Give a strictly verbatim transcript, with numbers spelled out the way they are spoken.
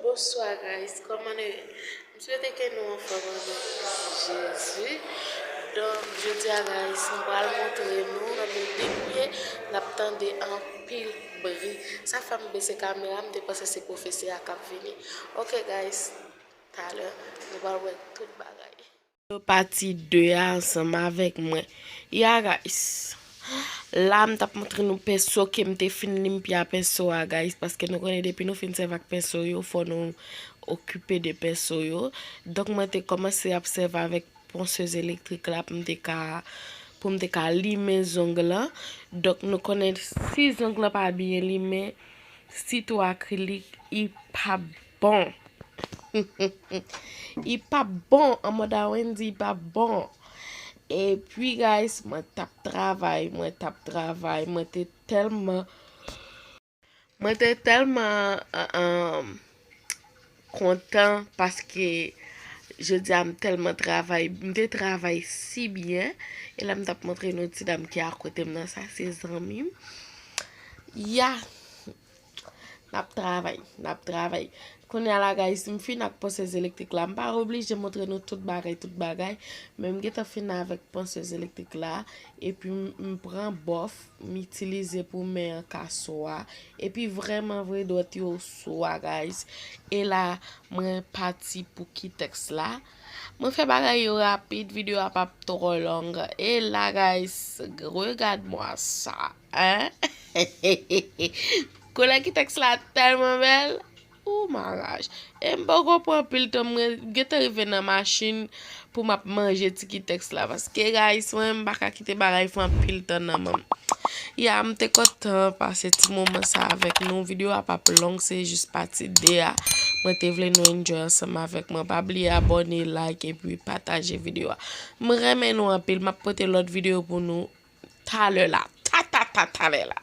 Bonswa guys, kòman nou ye? M swete ke nou anfòm nan non Jezi. Donk, jodi a guys, m pral montre nou nan nou depouye, n ap tande anpil bri. Sa fè m bese kamera, m te panse se pwofesè a k ap vini. Ok guys, talè, nou pral wè tout bagay. Yo pati de a ansanm avèk mwen. Ya guys. La m t ap montre nou penso ke m te fin limpye a penso a guys, paske nou konnen depi nou fin sèvi ak penso yo, fò nou okipe de penso yo. Donk mwen te kòmanse ap sèvi avèk ponsez elektrik la pou m te ka pou m te ka limen zong lan. Donk nou konnen si zong lan pa byen limen, sitou akrilik, i p ap bon. I p ap bon, an mòd a Wendy, i p ap bon. Epi guys, mwen t ap travay, mwen t ap travay, mwen te tèlman mwen te tèlman kontan paske jodi a m tèlman travay, m te travay si byen. E la m t ap montre nou ti dam ki akote m nan, sa se zanmi m. Ya, n ap travay, n ap travay. Kounye a la guys, m fin ak ponsez elektrik la. M pa oblije montre nou tout bagay, tout bagay, men m gentan fin avèk ponsez elektrik la. Epi m pran bòf, m itilize pou men an ka swa. Epi vrèman vre dwèt yo swa guys. E la mwen pati pou kitèks la. Mwen fè bagay yo rapid, videyo a p ap twò long. E la guys, regarde-moi ça, hein? Koulè kitèks la tèlman bèl. Ou maraj. E m poko pran pil tan, mwen gentan rive nan machin pou m ap manje ti kitèks la. Paske guys, mwen m pa ka kite bagay pran pil tan nan men m. Ya, m te kontan pase ti moman sa avèk nou. Videyo a p ap long, se jis pati de a. Mwen te vle nou enjoy ansanm avèk mwen. Pa bliye abòne, like epi pataje videyo a. M renmen nou anpil. M ap pote lòt videyo pou nou talè la. Ta ta ta talè la.